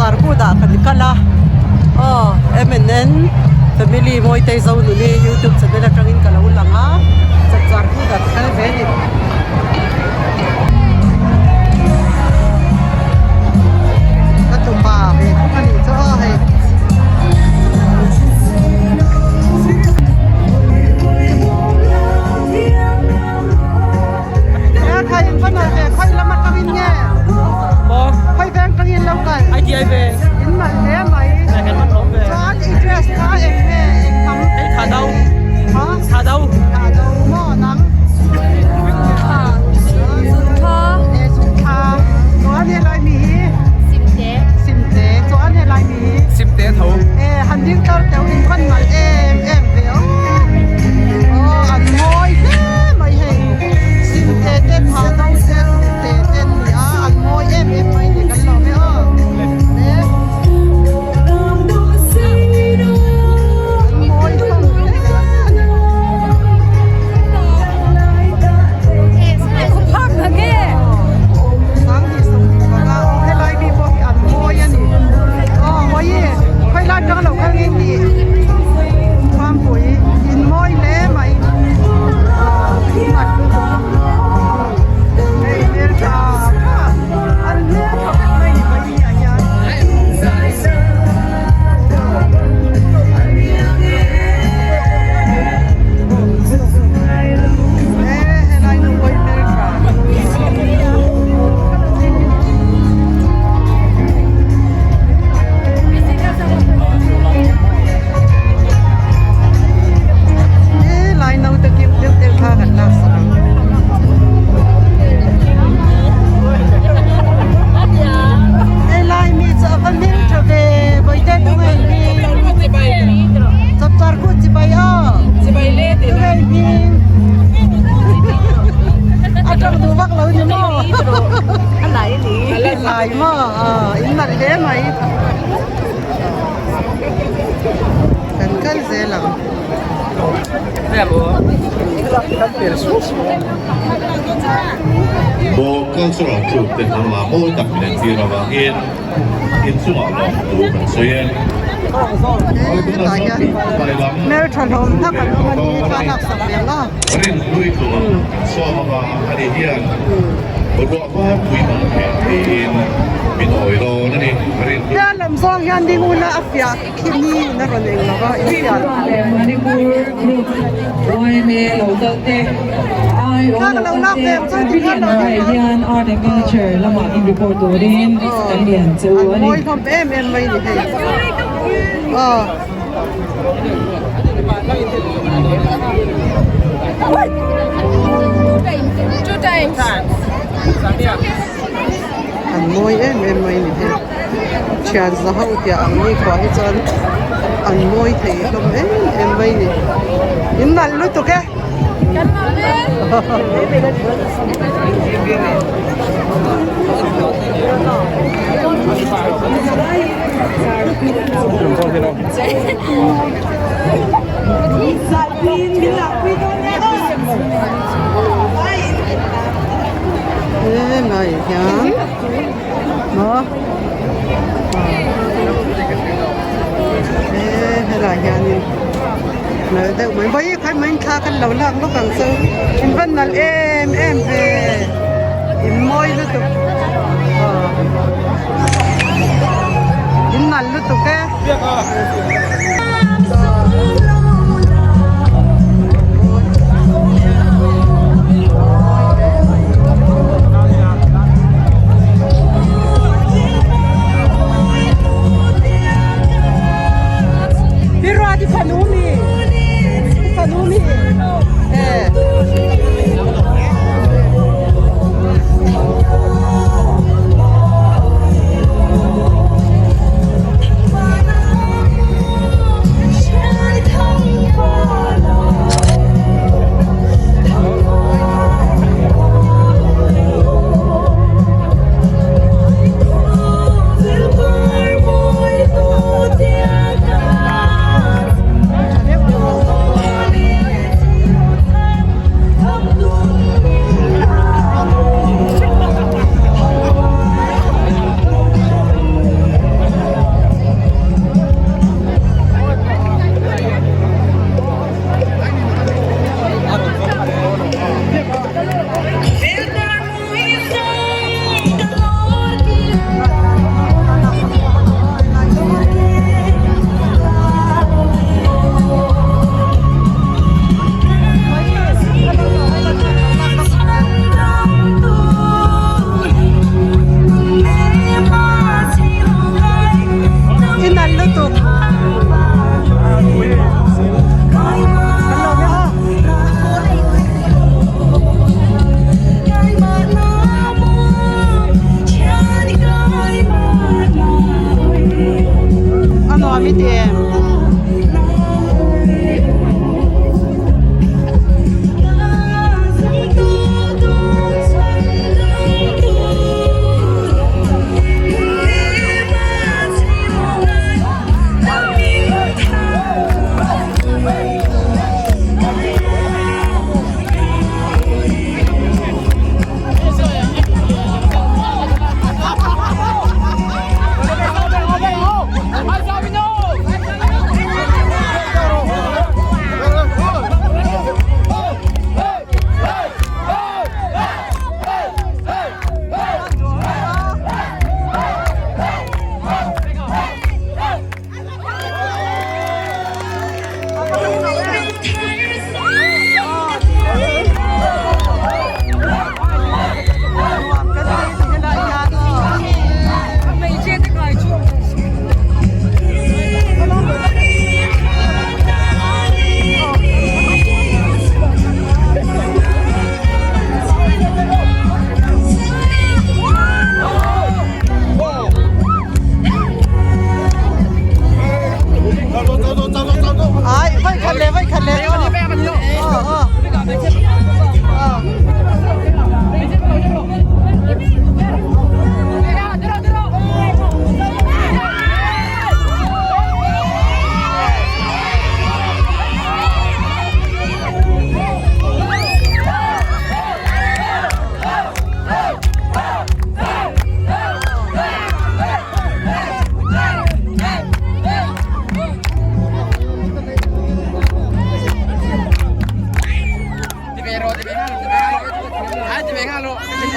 Chapchar kut ah kan kal a aw MNN family Mawitei Zonuni youtube channel atangin ka lo lang a Chapchar kut ah ka kal ve a ni. Ka tupa ve thung a nih chu aw hei. Simte tho. Aw an mawi hle mai hei simte te tha do te te te an ni a an mawi em em mai ni kan lawm e aw le an mawi hlawm hle a ni. Aw helai mi pawh hi an mawi a ni aw hawi khawilai atang lo kal nge ni. Khuangpui in mawi hle mai hei hmeltha tha an hmeltha vek mai ni pahnih ah hian. E helai nu pawh hi hmeltha. Helai naute cute deuh deuh kha kan lak sak ang. Helai mi chu a va hmel tha ve Bawihte tunge in hming Chapchar kut chibai aw tunge in hming a tang duh vak lo ni maw a lai maw in nalh hle mai. Kan kal zel ang. Bawm cultural troupe te hnam ah mawi tak min en tir avangin inchungah lawmtu kan sawi e. Hetah hian hmeltha hlawm tak an awm a ni thla lak sak ve ang a. Rinhlui tlung kan sawm anga ani hian ruah var pui mang theh tiin min awi dawn a ni. Rinhlui. Hea lam zawng hian ding ula a fiah khi mi in a rawn eng lo va in fiah. Manipur Group YMA lo kal te ai aw lo kal te pavilion ah hian Art and Culture lamah in report turin kan lian che u a ni. An mawi hlawm em em mai ni hei. Aw. An mawi em em mai ni hei. Thian za ho tia ang ni khuah hi chuan an mawi thei hlawm em em mai ni. In nalh lutuk e. Helai hian maw helai hianin nalh deuh mai vawi kha mai thla khan lo lak lawk ang chu in va nalh em em ve in mawi lutuk in nalh lutuk e.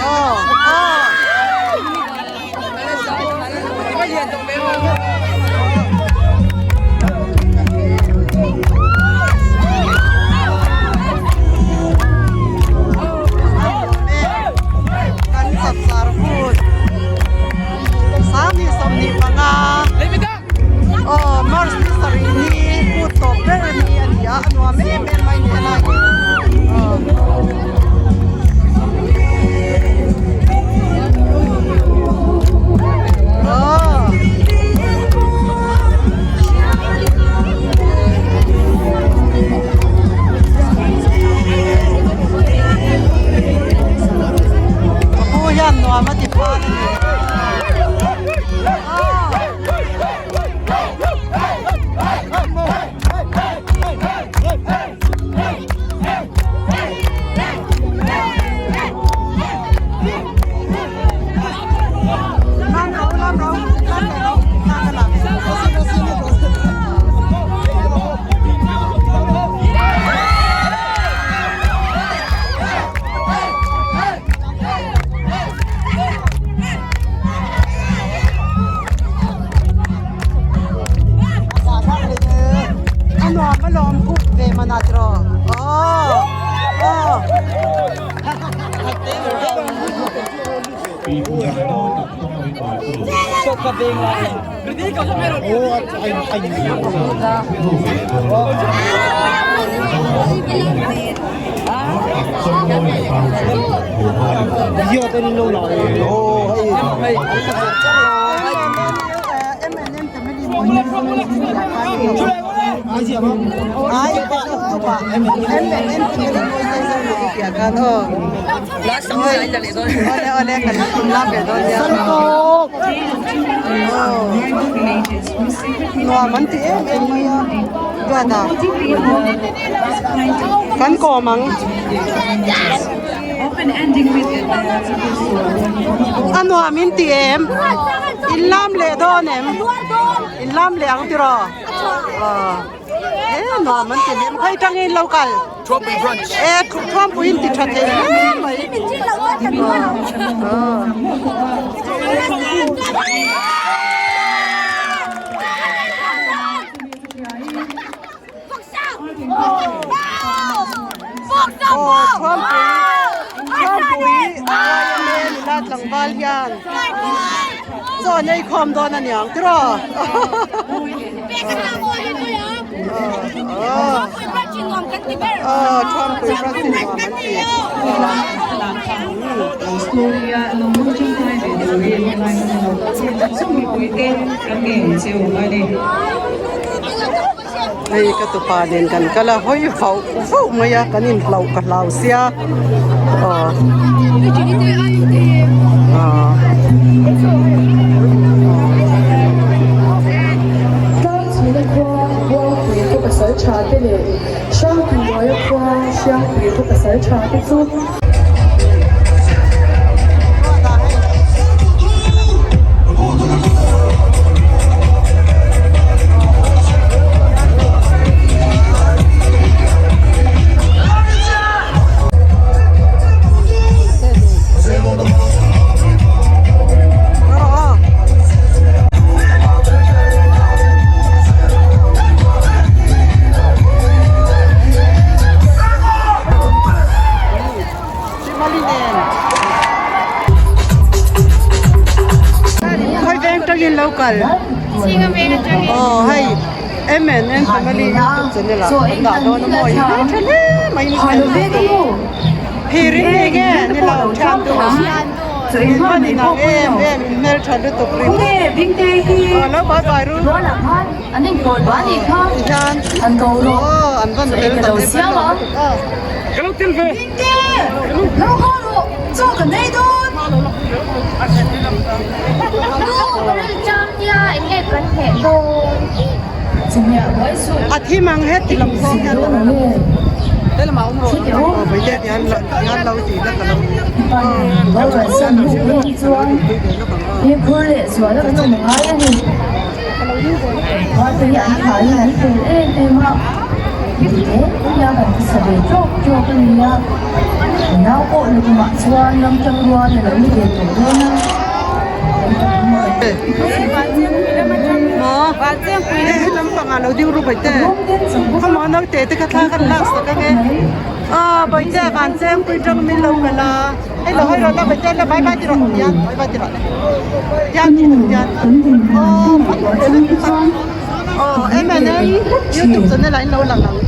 Aw aw. Kan chapchar hun 25 aw March ni sarih ni kut tawp ber a ni a ni a, a nuam em em mai ni a lai aw. Aw. Ka pu hian nuam a ti phan a ni. A nuam alawm kut ve man a tiraw aw aw. Nuam an ti em em mai a duat a kan kawm ang a nuam in ti em in lam leh dawn em in lam leh ang tiraw aw. He nuam an ti hle mai tangin lo kal e thuampui in ti tha thei hle mai aw thuampui thuampui YMA nula tlangval hian chaw an ei khawm dawn a niang tiraw. Hei ka tupa nen kan kal a hawi vauh vauh mai a kan inhlauh ka hlau sia aw aw. Tlangchhina khua Buangpui khaw pasal tha te leh Hrangtuiluaia khua Hriangpui khaw pasal tha te chu. Khawi veng tangin lo kal aw hei M&M family youtube channel ah kan dah dawn a maw hi tha hle mai phir in nei nge ni lo thian duh in hman in ang em em in hmeltha lutuk ringawt aw lo bye bye ru tihian aw an van fel tak em an lo A thim ang het ti lam zawng hian ka lo aw vaite tihian tihian lo ti ila ka lo Nia kan ti sa ve tawk tawk a nia, ka nau pawh lukumah chuan ram tang rual a lo ni ve tawh dawn a. Aw MNN YouTube channel ah in lo lang ang.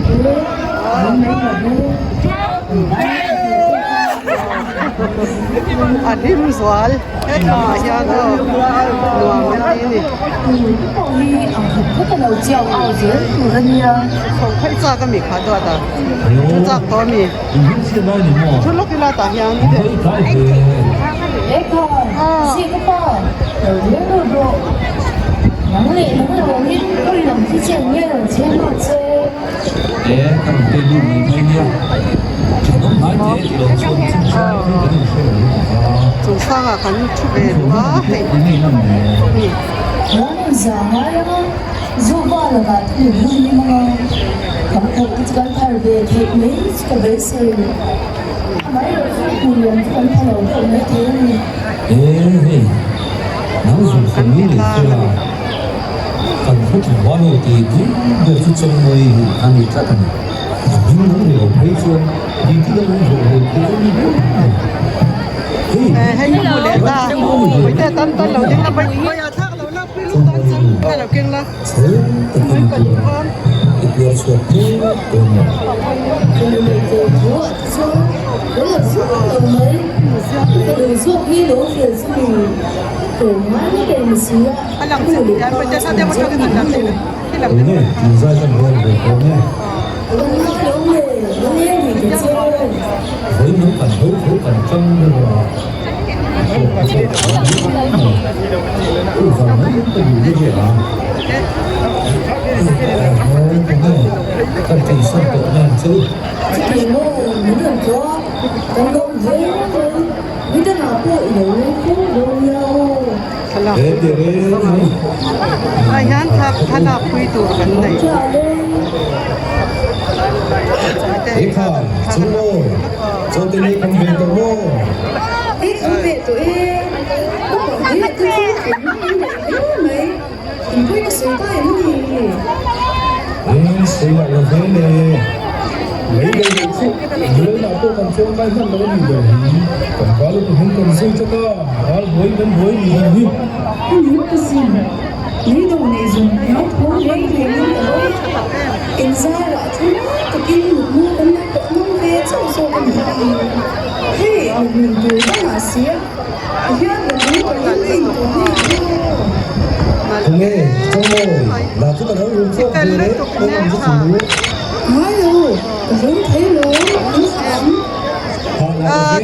A hlim zual hetlangah hian aw nuam an ti a ni. Khawi chak a mi kha duat a thu chak tawh a mi thu lawk ila tah hian. Chung sangah kan thu ve duh a hei. Kan ti tlang a ni. Kan khaw tlangval ho ti tih ber chu Chengmawii hi a ni tlat a ni. A hming nang ni lo phei chuan ti ti dang an zawh ve thei a ni ber mai. Hei Hei ka hmu leh ta. Puite tan tan lo ding la Chengmawii hi chhel takin i tuar i tuar chhuak tep dawn lo. Enge tih zai kan rawn ve dawn e. Vawi nang kan ho tho kan tang deuh a, a thawk a thawk a ni mai mai. Chu vang mai in ka duh deuh e a. Enge kan tihsan tawh nen chu. Thlalak ah hian thlalak pui tur kan nei.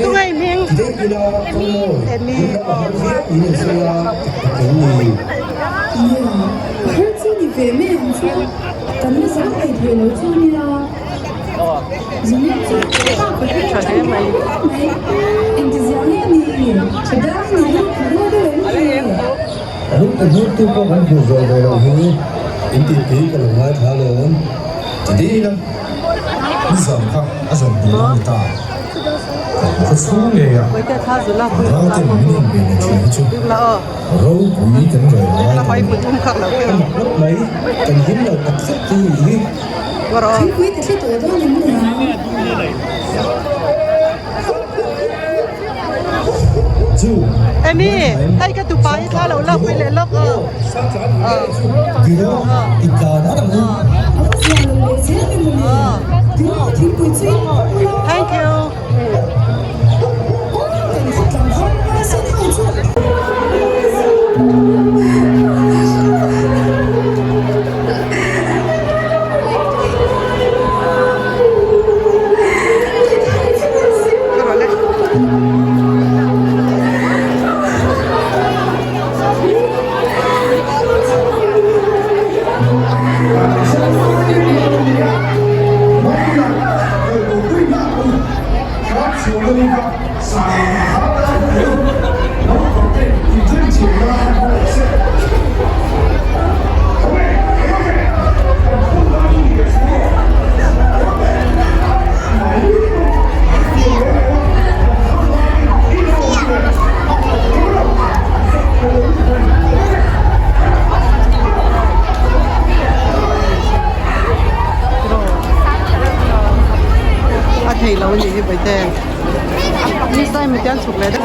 Tungai hming Emi Tha hle mai. Emi hei ka tupa hi thla lo lak pui leh lawk aw. Thank you. nen nisa emaw te an chhuk leh daih.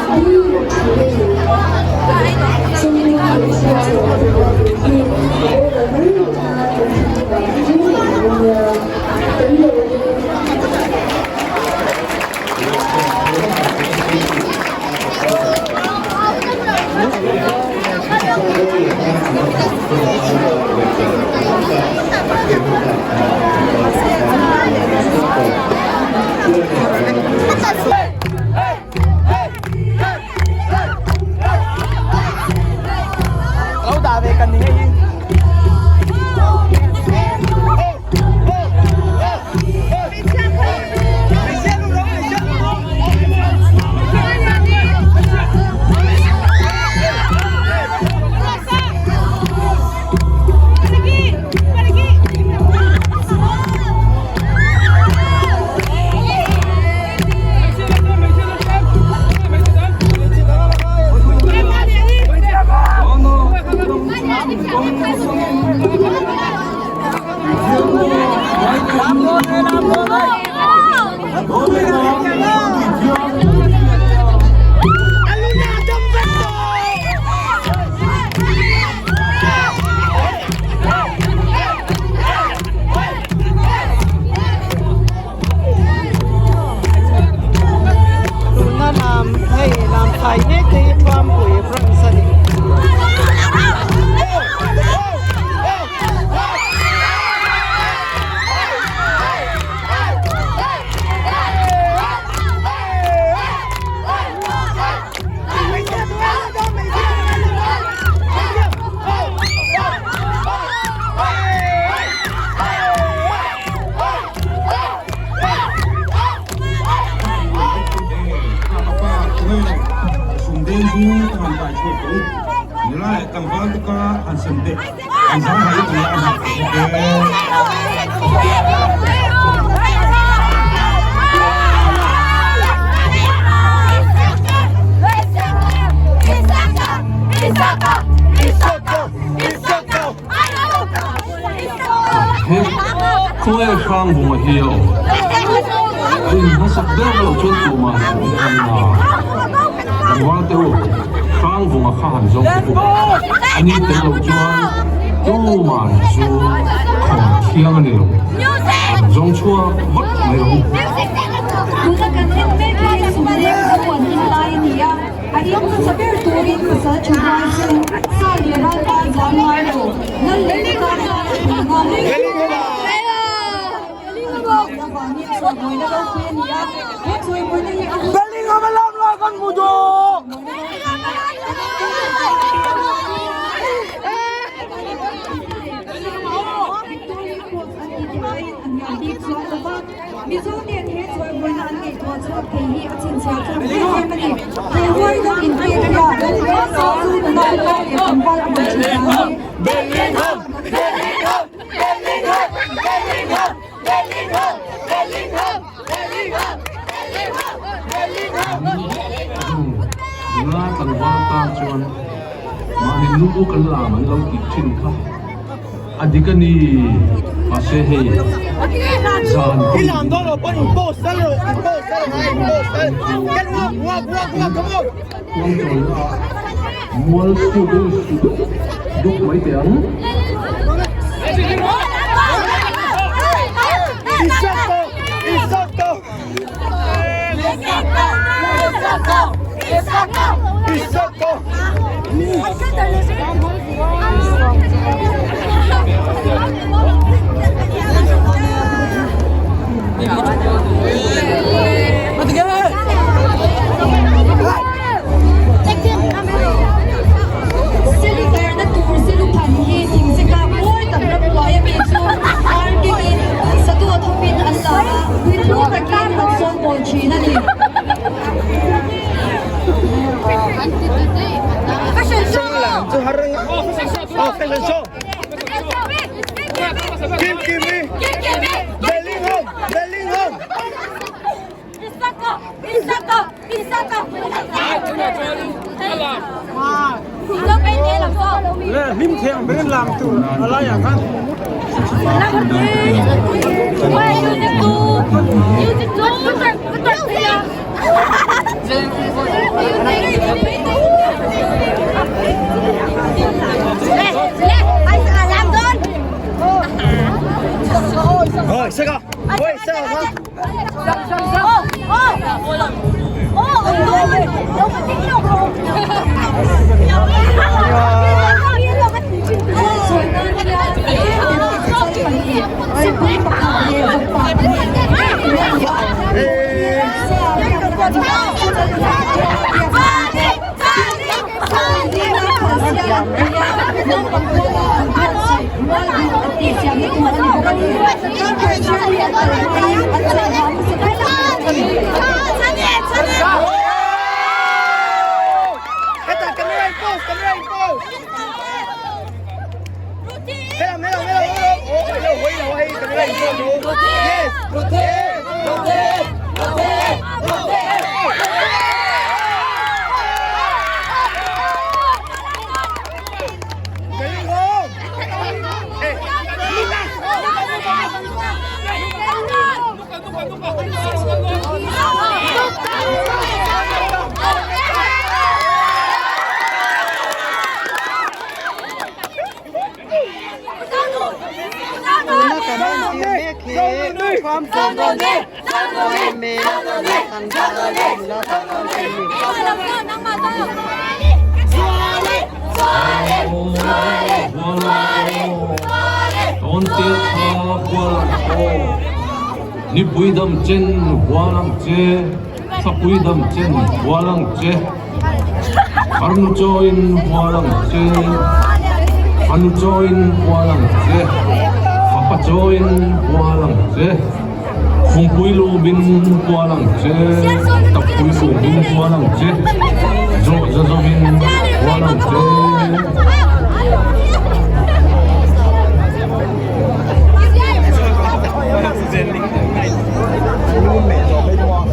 Tuna lam hei lam thai mek te hi Thuampui branch a ni. Khawnge Hrangvunga hi a awm? A in hmasak ber loh chuan tumah an a. Tlangval te u, Hrangvunga kha han zawng te u. A ni tel loh chuan tuman chu khawn thiang a ni lo. Han zawng chhuak vat mai rawh u. Tuna kan en mek hi Sumleng ho an in lai a ni a, a in hmasa ber turin pasal tha huai chu sa leh ral tan zam ngai lo, lal leh te tan tan a pui ngam. Nula tlangval tan chuan mahni nu kan lam an lo tih thin kha a dik a ni. Mahse hei zan kawng mual su duk mai teh ang. Siliverna tur siluphan hi thingzika mawi tak ramhnuai ami chu ar kengin saduat hawpin an la a, puitlu takin an sawn bawl thin a ni. Tuna kan entir mek hi Thuamchawm yma tlangval leh nula tlangval te an ni. Nipui dam chen hual ang che, thlapui dam chen hual ang che, farnu chawiin hual ang che, fanu chawiin hual ang che, fapa chawiin hual ang che, khumpui lumin hual ang che, tappui lumin hual ang che, zawh za zawhin hual ang che.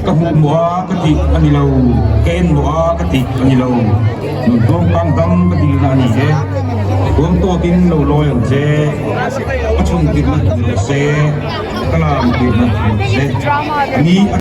Ka hmuh hmuh a ka tih a ni lo, ka en hmuh a ka tih a ni lo, nun tlawmkang dam ka dilna a ni e. Tuam tawkin lo lawi ang che, ka chhun tirhna ni rawh se, ka lam tirhna ni rawh se. Ni a.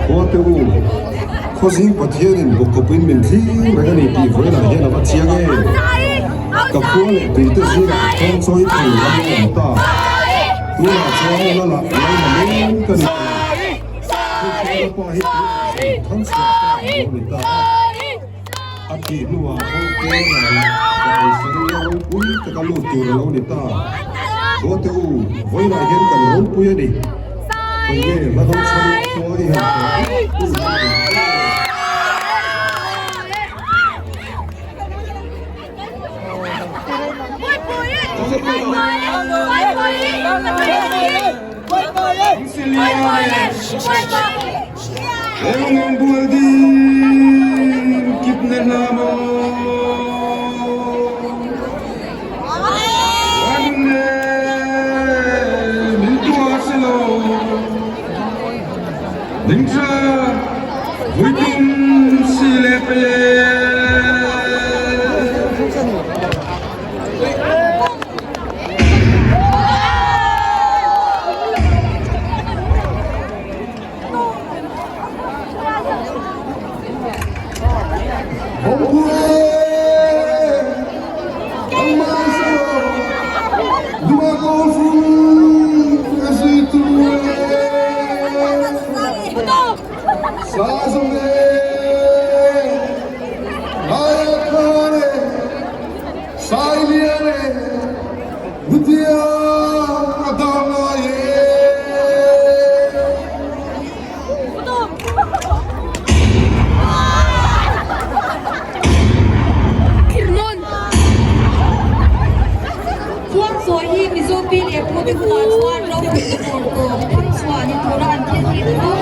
Khuate u, Khawzing Pathianin bawkkawpin min thlir reng a ni tih vawiinah hian a va chiang e. Ka khua leh tuite zingah kawng chawi thei ram a awm ta. Tunah chuan lala lalna mek ka ni ta. Thuchhunga pa hi tunah zan thangchhuah ta a lo ni ta a. A thih hnuah pawh Kawlral Kaisaria ropui taka lut tur a lo ni ta. Khuate u, vawiinah hian kan ropui a ni. Khawi nge hla do chhan khua i han tawh hi? Khuangchawi hi Mizo pi leh pute hunah chuan ropui tur tawp thangchhuah ni tura an thil tih fo.